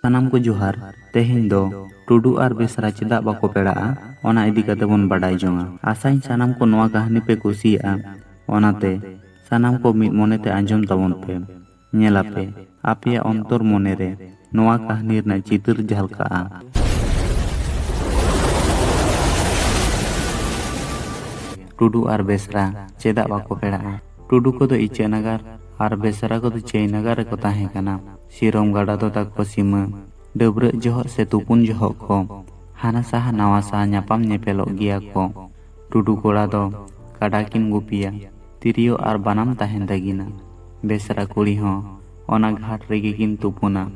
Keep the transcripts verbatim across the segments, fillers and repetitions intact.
ᱥᱟᱱᱟᱢ ᱠᱚ ᱡᱚᱦᱟᱨ᱾ ᱛᱮᱦᱮᱧ ᱫᱚ ᱴᱩᱰᱩ ᱟᱨ ᱵᱮᱥᱨᱟ ᱪᱮᱫᱟᱜ ᱵᱟᱠᱚ ᱯᱮᱲᱟᱜᱼᱟ, ᱚᱱᱟ ᱤᱫᱤ ᱠᱟᱛᱮ ᱵᱚᱱ ᱵᱟᱰᱟᱭ ᱡᱚᱝᱟ᱾ ᱟᱥᱟᱧ ᱥᱟᱱᱟᱢ ᱠᱚ ᱱᱚᱣᱟ ᱠᱟᱹᱦᱱᱤ ᱯᱮ ᱠᱩᱥᱤᱭᱟᱜᱼᱟ, ᱚᱱᱟᱛᱮ ᱥᱟᱱᱟᱢ ᱠᱚ ᱢᱤᱫ ᱢᱚᱱᱮᱛᱮ ᱟᱸᱡᱚᱢ ᱛᱟᱵᱚᱱ ᱯᱮ᱾ ᱧᱮᱞᱟᱯᱮ, ᱟᱯᱮᱭᱟᱜ ᱚᱱᱛᱚᱨ ᱢᱚᱱᱮᱨᱮ ᱱᱚᱣᱟ ᱠᱟᱹᱦᱱᱤ ᱨᱮᱱᱟᱜ ᱪᱤᱛᱟᱹᱨ ᱡᱷᱟᱞᱠᱟᱜᱼᱟ᱾ ᱴᱩᱰᱩ ᱟᱨ ᱵᱮᱥᱨᱟ ᱪᱮᱫᱟᱜ ᱵᱟᱠᱚ ᱯᱮᱲᱟᱜᱼᱟ? ᱴᱩᱰᱩ ᱠᱚᱫᱚ ᱤᱪᱟᱹᱜ ᱱᱟᱜᱟᱨ ᱟᱨ ᱵᱮᱥᱨᱟ ᱠᱚᱫᱚ ᱪᱟᱹᱭ ᱱᱟᱜᱟᱨ ᱨᱮᱠᱚ ᱛᱟᱦᱮᱸ ᱠᱟᱱᱟ᱾ ᱥᱤᱨᱚᱢ ᱜᱟᱰᱟ ᱫᱚ ᱛᱟᱠᱚ ᱥᱤᱢᱟᱹ᱾ ᱰᱟᱹᱵᱽᱨᱟᱹᱜ ᱡᱚᱦᱚᱜ ᱥᱮ ᱛᱩᱯᱩᱱ ᱡᱚᱦᱚᱜ ᱠᱚ ᱦᱟᱱᱟ ᱥᱟᱦᱟ ᱱᱟᱣᱟ ᱥᱟᱦᱟ ᱧᱟᱯᱟᱢ ᱧᱮᱯᱮᱞᱚᱜ ᱜᱮᱭᱟ ᱠᱚ᱾ ᱴᱩᱰᱩ ᱠᱚᱲᱟ ᱫᱚ ᱠᱟᱰᱟ ᱠᱤᱱ ᱜᱩᱯᱤᱭᱟ, ᱛᱤᱨᱭᱳ ᱟᱨ ᱵᱟᱱᱟᱢ ᱛᱟᱦᱮᱱ ᱛᱟᱹᱠᱤᱱᱟ᱾ ᱵᱮᱥᱨᱟ ᱠᱩᱲᱤ ᱦᱚᱸ ᱚᱱᱟ ᱜᱷᱟᱴ ᱨᱮᱜᱮ ᱠᱤᱱ ᱛᱩᱯᱩᱱᱟ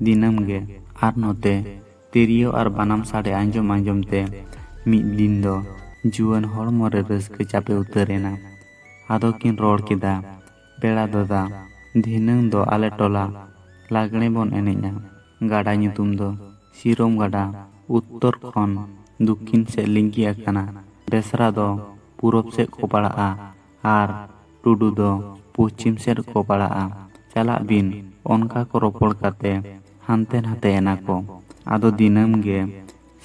ᱫᱤᱱᱟᱹᱢ ᱜᱮ᱾ ᱟᱨ ᱱᱚᱛᱮ ᱛᱤᱨᱭᱳ ᱟᱨ ᱵᱟᱱᱟᱢ ᱥᱟᱰᱮ ᱟᱸᱡᱚᱢ ᱟᱸᱡᱚᱢ ᱛᱮ ᱢᱤᱫ ᱫᱤᱱ ᱫᱚ ᱡᱩᱣᱟᱹᱱ ᱦᱚᱲᱢᱚ ᱨᱮ ᱨᱟᱹᱥᱠᱟᱹ ᱪᱟᱯᱮ ᱩᱛᱟᱹᱨ ᱮᱱᱟ᱾ ᱟᱫᱚ ᱠᱤᱱ ᱨᱚᱲ ᱠᱮᱫᱟ, "ᱯᱮᱲᱟ ᱫᱟᱫᱟ, ᱫᱷᱤᱱᱟᱹᱝ ᱫᱚ ᱟᱞᱮ ᱴᱚᱞᱟ ᱞᱟᱜᱽᱬᱮ ᱵᱚᱱ ᱮᱱᱮᱡᱼᱟ, ᱜᱟᱰᱟ ᱧᱩᱛᱩᱢ ᱫᱚ ᱥᱤᱨᱚᱢ ᱜᱟᱰᱟ, ᱩᱛᱛᱚᱨ ᱠᱷᱚᱱ ᱫᱚᱠᱠᱷᱤᱱ ᱥᱮᱫ ᱞᱤᱸᱜᱤ ᱟᱠᱟᱱᱟ, ᱵᱮᱥᱨᱟ ᱫᱚ ᱯᱩᱨᱩᱵ ᱥᱮᱫ ᱠᱚ ᱯᱟᱲᱟᱜᱼᱟ ᱟᱨ ᱴᱩᱰᱩ ᱫᱚ ᱯᱚᱪᱷᱤᱢ ᱥᱮᱫ ᱠᱚ ᱯᱟᱲᱟᱜᱼᱟ᱾ ᱪᱟᱞᱟᱜ ᱵᱤᱱ᱾" ᱚᱱᱠᱟ ᱠᱚ ᱨᱚᱯᱚᱲ ᱠᱟᱛᱮ ᱦᱟᱱᱛᱮ ᱱᱟᱛᱮ ᱮᱱᱟ ᱠᱚ᱾ ᱟᱫᱚ ᱫᱤᱱᱟᱹᱢ ᱜᱮ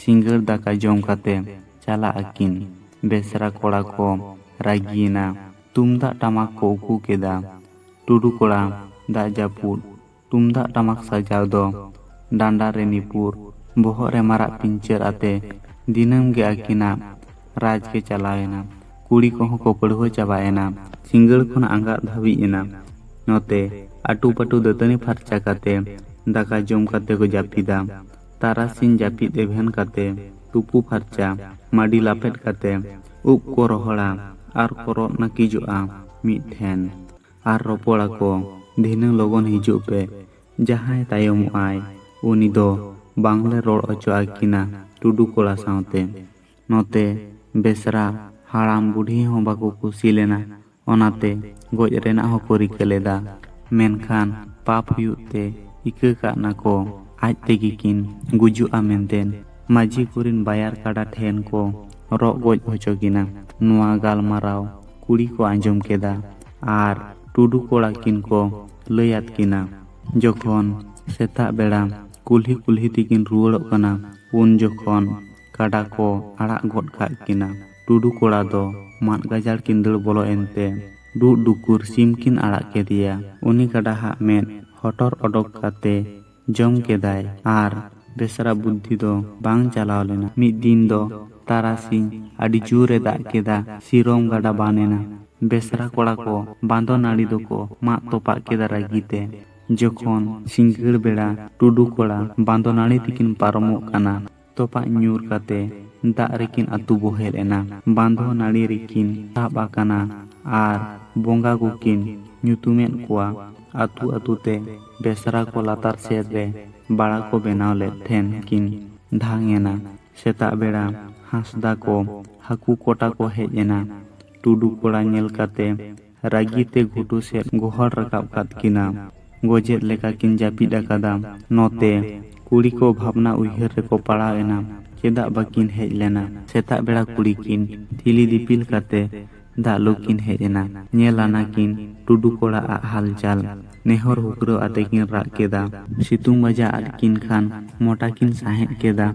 ᱥᱤᱸᱜᱟᱹᱲ ᱫᱟᱠᱟ ᱡᱚᱢ ᱠᱟᱛᱮ ᱪᱟᱞᱟᱜ ᱟᱹᱠᱤᱱ᱾ ᱵᱮᱥᱨᱟ ᱠᱚᱲᱟ ᱠᱚ ᱨᱟᱹᱜᱤᱭᱮᱱᱟ᱾ ᱛᱩᱢᱫᱟᱜ ᱴᱟᱢᱟᱠ ᱠᱚ ᱩᱠᱩ ᱠᱮᱫᱟ᱾ ᱴᱩᱰᱩ ᱠᱚᱲᱟ ᱫᱟᱜ ᱡᱟᱹᱯᱩᱫ ᱛᱩᱢᱫᱟᱜ ᱴᱟᱢᱟᱠ ᱥᱟᱡᱟᱣ ᱫᱚ ᱰᱟᱸᱰᱟ ᱨᱮ ᱱᱤᱯᱩᱨ, ᱵᱚᱦᱚᱜ ᱨᱮ ᱢᱟᱨᱟᱜ ᱯᱤᱧᱪᱟᱹᱨ ᱟᱛᱮ ᱫᱤᱱᱟᱹᱢ ᱜᱮ ᱟᱹᱠᱤᱱᱟᱜ ᱨᱟᱡᱽ ᱜᱮ ᱪᱟᱞᱟᱣ ᱮᱱᱟ᱾ ᱠᱩᱲᱤ ᱠᱚᱦᱚᱸ ᱠᱚ ᱯᱟᱹᱲᱦᱟᱹ ᱪᱟᱵᱟ ᱮᱱᱟ᱾ ᱥᱤᱸᱜᱟᱹᱲ ᱠᱷᱚᱱ ᱟᱸᱜᱟᱜ ᱫᱷᱟᱹᱵᱤᱡ ᱮᱱᱟ᱾ ᱱᱚᱛᱮ ᱟᱹᱴᱩ ᱯᱟᱹᱴᱩ ᱫᱟᱹᱛᱟᱹᱱᱤ ᱯᱷᱟᱨᱪᱟ ᱠᱟᱛᱮ ᱫᱟᱠᱟ ᱡᱚᱢ ᱠᱟᱛᱮ ᱠᱚ ᱡᱟᱹᱯᱤᱫᱟ᱾ ᱛᱟᱨᱟᱥᱤᱧ ᱡᱟᱹᱯᱤᱫ ᱮᱵᱷᱮᱱ ᱠᱟᱛᱮ ᱛᱩᱯᱩ ᱯᱷᱟᱨᱪᱟ, ᱢᱟᱹᱰᱤ ᱞᱟᱯᱮᱫ ᱠᱟᱛᱮ ᱩᱵ ᱠᱚ ᱨᱚᱦᱚᱲᱟ ᱟᱨ ᱠᱚ ᱨᱚᱜ ᱱᱟᱹᱠᱤᱡᱚᱜᱼᱟ ᱢᱤᱫ ᱴᱷᱮᱱ᱾ ᱟᱨ ᱨᱚᱯᱚᱲ ᱟᱠᱚ, "ᱫᱷᱤᱱᱟᱹᱝ ᱞᱚᱜᱚᱱ ᱦᱤᱡᱩᱜ ᱯᱮ, ᱡᱟᱦᱟᱸᱭ ᱛᱟᱭᱚᱢᱚᱜ ᱟᱭ ᱩᱱᱤ ᱫᱚ ᱵᱟᱝᱞᱮ ᱨᱚᱲ ᱦᱚᱪᱚ ᱟᱹᱠᱤᱱᱟ ᱴᱩᱰᱩ ᱠᱚᱲᱟ ᱥᱟᱶᱛᱮ᱾" ᱱᱚᱛᱮ ᱵᱮᱥᱨᱟ ᱦᱟᱲᱟᱢ ᱵᱩᱰᱷᱤ ᱦᱚᱸ ᱵᱟᱠᱚ ᱠᱩᱥᱤ ᱞᱮᱱᱟ, ᱚᱱᱟᱛᱮ ᱜᱚᱡ ᱨᱮᱱᱟᱜ ᱦᱚᱸᱠᱚ ᱨᱤᱠᱟᱹ ᱞᱮᱫᱟ᱾ ᱢᱮᱱᱠᱷᱟᱱ ᱯᱟᱯ ᱦᱩᱭᱩᱜ ᱛᱮ ᱤᱠᱟᱹ ᱠᱟᱜ ᱱᱟᱠᱚ ᱟᱡ ᱛᱮᱜᱮ ᱠᱤᱱ ᱜᱩᱡᱩᱜᱼᱟ ᱢᱮᱱᱛᱮ᱾ ᱢᱟᱹᱡᱷᱤ ᱠᱚᱨᱮᱱ ᱵᱟᱭᱟᱨ ᱠᱟᱰᱟ ᱴᱷᱮᱱ ᱠᱚ ᱨᱚᱜ ᱜᱚᱡ ᱦᱚᱪᱚ ᱠᱤᱱᱟ᱾ ᱱᱚᱣᱟ ᱜᱟᱞᱢᱟᱨᱟᱣ ᱠᱩᱲᱤ ᱠᱚ ᱟᱸᱡᱚᱢ ᱠᱮᱫᱟ ᱟᱨ ᱴᱩᱰᱩ ᱠᱚᱲᱟ ᱠᱤᱱ ᱠᱚ ᱞᱟᱹᱭ ᱟᱫ ᱠᱤᱱᱟ᱾ ᱡᱚᱠᱷᱚᱱ ᱥᱮᱛᱟᱜ ᱵᱮᱲᱟ ᱠᱩᱞᱦᱤ ᱠᱩᱞᱦᱤ ᱛᱮᱠᱤᱱ ᱨᱩᱣᱟᱹᱲᱚᱜ ᱠᱟᱱᱟ᱾ ᱩᱱ ᱡᱚᱠᱷᱚᱱ ᱠᱟᱰᱟ ᱠᱚ ᱟᱲᱟᱜ ᱜᱚᱫ ᱠᱟᱜ ᱠᱤᱱᱟ᱾ ᱴᱩᱰᱩ ᱠᱚᱲᱟ ᱫᱚ ᱢᱟᱫ ᱜᱟᱡᱟᱲ ᱠᱤᱱ ᱫᱟᱹᱲ ᱵᱚᱞᱚ ᱮᱱᱛᱮ ᱰᱩᱜ ᱰᱩᱠᱩᱨ ᱥᱤᱢ ᱠᱤᱱ ᱟᱲᱟᱜ ᱠᱮᱫᱮᱭᱟ᱾ ᱩᱱᱤ ᱠᱟᱰᱟᱦᱟᱜ ᱢᱮᱫ ᱦᱚᱴᱚᱨ ᱚᱰᱚᱠ ᱠᱟᱛᱮ ᱡᱚᱢ ᱠᱮᱫᱟᱭ ᱟᱨ ᱵᱮᱥᱨᱟ ᱵᱩᱫᱽᱫᱷᱤ ᱫᱚ ᱵᱟᱝ ᱪᱟᱞᱟᱣ ᱞᱮᱱᱟ᱾ ᱢᱤᱫ ᱫᱤᱱ ᱫᱚ ᱛᱟᱨᱟᱥᱤᱧ ᱟᱹᱰᱤ ᱡᱳᱨᱮ ᱫᱟᱜ ᱠᱮᱫᱟ᱾ ᱥᱤᱨᱚᱢ ᱜᱟᱰᱟ ᱵᱟᱱ ᱮᱱᱟ᱾ ᱵᱮᱥᱨᱟ ᱠᱚᱲᱟ ᱠᱚ ᱵᱟᱸᱫᱚ ᱱᱟᱹᱲᱤ ᱫᱚᱠᱚ ᱢᱟᱜ ᱛᱚᱯᱟᱜ ᱠᱮᱫᱟ ᱨᱟᱹᱜᱤ ᱛᱮ᱾ ᱡᱚᱠᱷᱚᱱ ᱥᱤᱸᱜᱟᱹᱲ ᱵᱮᱲᱟ ᱴᱩᱰᱩ ᱠᱚᱲᱟ ᱵᱟᱸᱫᱚ ᱱᱟᱹᱲᱤ ᱛᱮᱠᱤᱱ ᱯᱟᱨᱚᱢᱚᱜ ᱠᱟᱱᱟ, ᱛᱚᱯᱟᱜ ᱧᱩᱨ ᱠᱟᱛᱮ ᱫᱟᱜ ᱨᱮᱠᱤᱱ ᱟᱹᱛᱩ ᱵᱚᱦᱮᱞ ᱮᱱᱟ᱾ ᱵᱟᱸᱫᱷᱚ ᱱᱟᱹᱲᱤ ᱨᱮᱠᱤᱱ ᱥᱟᱵ ᱟᱠᱟᱱᱟ ᱟᱨ ᱵᱚᱸᱜᱟ ᱠᱚᱠᱤᱱ ᱧᱩᱛᱩᱢᱮᱫ ᱠᱚᱣᱟ᱾ ᱟᱹᱛᱩ ᱟᱹᱛᱩ ᱛᱮ ᱵᱮᱥᱨᱟ ᱠᱚ ᱞᱟᱛᱟᱨ ᱥᱮᱫ ᱨᱮ ᱵᱟᱲᱟ ᱠᱚ ᱵᱮᱱᱟᱣ ᱞᱮᱫ ᱴᱷᱮᱱ ᱠᱤᱱ ᱰᱷᱟᱝ ᱮᱱᱟ᱾ ᱥᱮᱛᱟᱜ ᱵᱮᱲᱟ ᱦᱟᱸᱥᱫᱟ ᱠᱚ ᱦᱟᱹᱠᱩ ᱠᱚᱴᱟ ᱠᱚ ᱦᱮᱡ ᱮᱱᱟ᱾ ᱴᱩᱰᱩ ᱠᱚᱲᱟ ᱧᱮᱞ ᱠᱟᱛᱮ ᱨᱟᱹᱜᱤ ᱛᱮ ᱜᱷᱩᱴᱩ ᱥᱮᱫ ᱜᱚᱦᱚᱲ ᱨᱟᱠᱟᱵ ᱠᱟᱫ ᱠᱤᱱᱟ᱾ ᱜᱚᱡᱮᱫ ᱞᱮᱠᱟ ᱠᱤᱱ ᱡᱟᱹᱯᱤᱫ ᱟᱠᱟᱫᱟ᱾ ᱱᱚᱛᱮ ᱠᱩᱲᱤ ᱠᱚ ᱵᱷᱟᱵᱽᱱᱟ ᱩᱭᱦᱟᱹᱨ ᱨᱮᱠᱚ ᱯᱟᱲᱟᱣ ᱮᱱᱟ, ᱪᱮᱫᱟᱜ ᱵᱟᱹᱠᱤᱱ ᱦᱮᱡ ᱞᱮᱱᱟ? ᱥᱮᱛᱟᱜ ᱵᱮᱲᱟ ᱠᱩᱲᱤ ᱠᱤᱱ ᱴᱷᱤᱞᱤ ᱫᱤᱯᱤᱞ ᱠᱟᱛᱮ ᱫᱟᱜ ᱞᱩ ᱠᱤᱱ ᱦᱮᱡ ᱮᱱᱟ᱾ ᱧᱮᱞ ᱟᱱᱟ ᱠᱤᱱ ᱴᱩᱰᱩ ᱠᱚᱲᱟ ᱟᱜ ᱦᱟᱞᱪᱟᱞ᱾ ᱱᱮᱦᱚᱨ ᱦᱩᱠᱨᱟᱹᱣ ᱟᱛᱮ ᱠᱤᱱ ᱨᱟᱜ ᱠᱮᱫᱟ᱾ ᱥᱤᱛᱩᱝ ᱵᱟᱡᱟ ᱟᱫ ᱠᱤᱱ ᱠᱷᱟᱱ ᱢᱚᱴᱟ ᱠᱤᱱ ᱥᱟᱦᱮᱫ ᱠᱮᱫᱟ᱾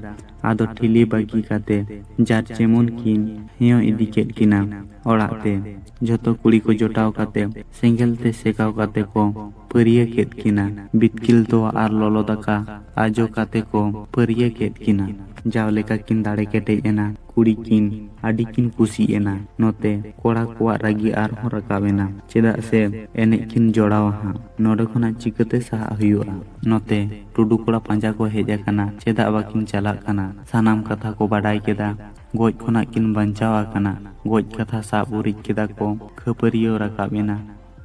ᱟᱫᱚ ᱴᱷᱤᱞᱤ ᱵᱟᱹᱜᱤ ᱠᱟᱛᱮ ᱡᱟᱨ ᱡᱮᱢᱚᱱ ᱠᱤᱱ ᱦᱮᱸᱭᱚ ᱤᱫᱤ ᱠᱮᱫ ᱠᱤᱱᱟ ᱚᱲᱟᱜ ᱛᱮ᱾ ᱡᱷᱚᱛᱚ ᱠᱩᱲᱤ ᱠᱚ ᱡᱚᱴᱟᱣ ᱠᱟᱛᱮ ᱥᱮᱸᱜᱮᱞ ᱛᱮ ᱥᱮᱠᱟᱣ ᱠᱟᱛᱮ ᱠᱚ ᱯᱟᱹᱨᱭᱟᱹ ᱠᱮᱫ ᱠᱤᱱᱟ᱾ ᱵᱤᱛᱠᱤᱞ ᱛᱚᱣᱟ ᱟᱨ ᱞᱚᱞᱚ ᱫᱟᱠᱟ ᱟᱡᱚ ᱠᱟᱛᱮ ᱠᱚ ᱯᱟᱹᱨᱭᱟᱹ ᱠᱮᱫ ᱠᱤᱱᱟ᱾ ᱡᱟᱣ ᱞᱮᱠᱟ ᱠᱤᱱ ᱫᱟᱲᱮ ᱠᱮᱴᱮᱡ ᱮᱱᱟ᱾ ᱠᱩᱲᱤ ᱠᱤᱱ ᱟᱹᱰᱤ ᱠᱤᱱ ᱠᱩᱥᱤ ᱮᱱᱟ᱾ ᱱᱚᱛᱮ ᱠᱚᱲᱟ ᱠᱚᱣᱟᱜ ᱨᱟᱹᱜᱤ ᱟᱨᱦᱚᱸ ᱨᱟᱠᱟᱵ ᱮᱱᱟ, ᱪᱮᱫᱟᱜ ᱥᱮ ᱮᱱᱮᱡ ᱠᱤᱱ ᱡᱚᱲᱟᱣᱟ ᱦᱟᱸᱜ᱾ ᱱᱚᱰᱮ ᱠᱷᱚᱱᱟᱜ ᱪᱤᱠᱟᱹᱛᱮ ᱥᱟᱦᱟᱜ ᱦᱩᱭᱩᱜᱼᱟ? ᱱᱚᱛᱮ ᱴᱩᱰᱩ ᱠᱚᱲᱟ ᱯᱟᱸᱡᱟ ᱠᱚ ᱦᱮᱡ ᱟᱠᱟᱱᱟ, ᱪᱮᱫᱟᱜ ᱵᱟᱹᱠᱤᱱ ᱪᱟᱞᱟᱜ ᱠᱟᱱᱟ? ᱥᱟᱱᱟᱢ ᱠᱟᱛᱷᱟ ᱠᱚ ᱵᱟᱰᱟᱭ ᱠᱮᱫᱟ᱾ ᱜᱚᱡ ᱠᱷᱚᱱᱟᱜ ᱠᱤᱱ ᱵᱟᱧᱪᱟᱣ ᱟᱠᱟᱱᱟ᱾ ᱜᱚᱡ ᱠᱟᱛᱷᱟ ᱥᱟᱵ ᱩᱨᱤᱡ ᱠᱮᱫᱟ ᱠᱚ᱾ ᱠᱷᱟᱹᱯᱟᱹᱨᱤᱭᱟᱹᱣ ᱨᱟᱠᱟᱵ ᱮᱱᱟ᱾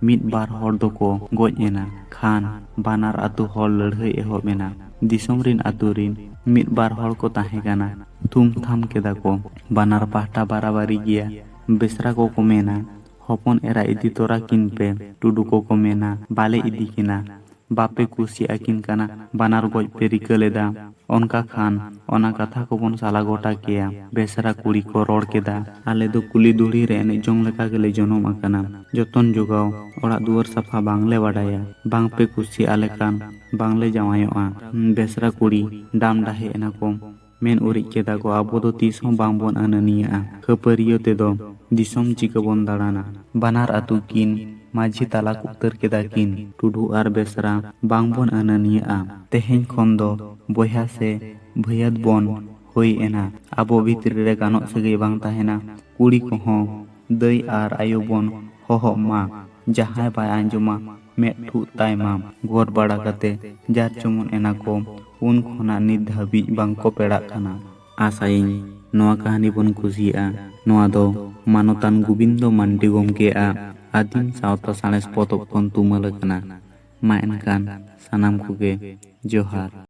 ᱢᱤᱫ ᱵᱟᱨ ᱦᱚᱲ ᱫᱚᱠᱚ ᱜᱚᱡ ᱮᱱᱟ᱾ ᱠᱷᱟᱱ ᱵᱟᱱᱟᱨ ᱟᱹᱛᱩ ᱦᱚᱲ ᱞᱟᱹᱲᱦᱟᱹᱭ ᱮᱦᱚᱵ ᱮᱱᱟ᱾ ᱫᱤᱥᱚᱢ ᱨᱤᱱ ᱟᱹᱛᱩ ᱨᱤᱱ ᱢᱤᱫ ᱵᱟᱨ ᱦᱚᱲ ᱠᱚ ᱛᱟᱦᱮᱸ ᱠᱟᱱᱟ᱾ ᱛᱷᱩᱢ ᱛᱷᱟᱢ ᱠᱮᱫᱟ ᱠᱚ, ᱵᱟᱱᱟᱨ ᱯᱟᱦᱴᱟ ᱵᱟᱨᱟᱵᱟᱨᱤ ᱜᱮᱭᱟ᱾ ᱵᱮᱥᱨᱟ ᱠᱚᱠᱚ ᱢᱮᱱᱟ, ᱦᱚᱯᱚᱱ ᱮᱨᱟ ᱤᱫᱤ ᱛᱚᱨᱟ ᱠᱤᱱ ᱯᱮ᱾ ᱴᱩᱰᱩ ᱠᱚᱠᱚ ᱢᱮᱱᱟ, ᱵᱟᱞᱮ ᱤᱫᱤ ᱠᱤᱱᱟ᱾ ᱵᱟᱯᱮ ᱠᱩᱥᱤ ᱟᱹᱠᱤᱱ ᱠᱟᱱᱟ, ᱵᱟᱱᱟᱨ ᱜᱚᱡ ᱯᱮ ᱨᱤᱠᱟᱹ ᱞᱮᱫᱟ᱾ ᱚᱱᱠᱟ ᱠᱷᱟᱱ ᱚᱱᱟ ᱠᱟᱛᱷᱟ ᱠᱚᱵᱚᱱ ᱥᱟᱞᱟ ᱜᱚᱴᱟ ᱠᱮᱭᱟ᱾ ᱵᱮᱥᱨᱟ ᱠᱩᱲᱤ ᱠᱚ ᱨᱚᱲ ᱠᱮᱫᱟ, ᱟᱞᱮ ᱫᱚ ᱠᱩᱞᱤ ᱫᱷᱩᱲᱤ ᱨᱮ ᱮᱱᱮᱡ ᱡᱚᱝ ᱞᱮᱠᱟ ᱜᱮᱞᱮ ᱡᱚᱱᱚᱢ ᱟᱠᱟᱱᱟ᱾ ᱡᱚᱛᱚᱱ ᱡᱚᱜᱟᱣ, ᱚᱲᱟᱜ ᱫᱩᱣᱟᱹᱨ ᱥᱟᱯᱷᱟ ᱵᱟᱝᱞᱮ ᱵᱟᱰᱟᱭᱟ᱾ ᱵᱟᱝ ᱯᱮ ᱠᱩᱥᱤ ᱟᱞᱮ ᱠᱟᱱ ᱵᱟᱝᱞᱮ ᱡᱟᱶᱟᱭᱚᱜᱼᱟ᱾ ᱵᱮᱥᱨᱟ ᱠᱩᱲᱤ ᱰᱟᱢ ᱰᱟᱦᱮ ᱮᱱᱟ ᱠᱚ, ᱢᱮᱱ ᱩᱨᱤᱡ ᱠᱮᱫᱟ ᱠᱚ, ᱟᱵᱚ ᱫᱚ ᱛᱤᱥ ᱦᱚᱸ ᱵᱟᱝᱵᱚᱱ ᱟᱹᱱᱟᱹᱱᱤᱭᱟᱹᱜᱼᱟ᱾ ᱠᱷᱟᱹᱯᱟᱹᱨᱤᱭᱟᱹ ᱛᱮᱫᱚ ᱫᱤᱥᱚᱢ ᱪᱤᱠᱟᱹ ᱵᱚᱱ ᱫᱟᱬᱟᱱᱟ? ᱵᱟᱱᱟᱨ ᱟᱹᱛᱩ ᱠᱤᱱ ᱢᱟᱹᱡᱷᱤ ᱛᱟᱞᱟ ᱩᱛᱟᱹᱨ ᱠᱮᱫᱟ ᱠᱤᱱ, ᱴᱩᱰᱩ ᱟᱨ ᱵᱮᱥᱨᱟ ᱵᱟᱝᱵᱚᱱ ᱟᱹᱱᱟᱹᱱᱤᱭᱟᱹᱜᱼᱟ᱾ ᱛᱮᱦᱮᱧ ᱠᱷᱚᱱ ᱫᱚ ᱵᱚᱭᱦᱟ ᱥᱮ ᱵᱷᱟᱹᱭᱟᱹᱫ ᱵᱚᱱ ᱦᱩᱭ ᱮᱱᱟ᱾ ᱟᱵᱚ ᱵᱷᱤᱛᱨᱤ ᱨᱮ ᱜᱟᱱᱚᱜ ᱥᱟᱹᱜᱟᱹᱭ ᱵᱟᱝ ᱛᱟᱦᱮᱱᱟ᱾ ᱠᱩᱲᱤ ᱠᱚᱦᱚᱸ ᱫᱟᱹᱭ ᱟᱨ ᱟᱭᱳ ᱵᱚᱱ ᱦᱚᱦᱚᱜ ᱢᱟ᱾ ᱡᱟᱦᱟᱸᱭ ᱵᱟᱭ ᱟᱸᱡᱚᱢᱟ, ᱢᱮᱫ ᱴᱷᱩᱜ ᱛᱟᱭ ᱢᱟ᱾ ᱜᱚᱴ ᱵᱟᱲᱟ ᱠᱟᱛᱮ ᱡᱟᱨ ᱡᱮᱢᱚᱱ ᱮᱱᱟ ᱠᱚ, ᱩᱱ ᱠᱷᱚᱱᱟᱜ ᱱᱤᱛ ᱫᱷᱟᱹᱵᱤᱡ ᱵᱟᱝ ᱠᱚ ᱯᱮᱲᱟᱜ ᱠᱟᱱᱟ᱾ ᱟᱥᱟᱭᱟᱹᱧ ᱱᱚᱣᱟ ᱠᱟᱹᱦᱱᱤ ᱵᱚᱱ ᱠᱩᱥᱤᱭᱟᱜᱼᱟ᱾ ᱱᱚᱣᱟ ᱫᱚ ᱢᱟᱱᱚᱛᱟᱱ ᱜᱳᱵᱤᱱᱫᱚ ᱢᱟᱱᱰᱤ ᱜᱚᱢᱠᱮᱭᱟᱜ ᱟᱹᱫᱤᱢ ᱥᱟᱶᱛᱟ ᱥᱟᱬᱮᱥ ᱯᱚᱛᱚᱵ ᱠᱷᱚᱱ ᱛᱩᱢᱟᱹᱞ ᱟᱠᱟᱱᱟ᱾ ᱢᱟ ᱮᱱᱠᱷᱟᱱ ᱥᱟᱱᱟᱢ ᱠᱚᱜᱮ ᱡᱚᱦᱟᱨ᱾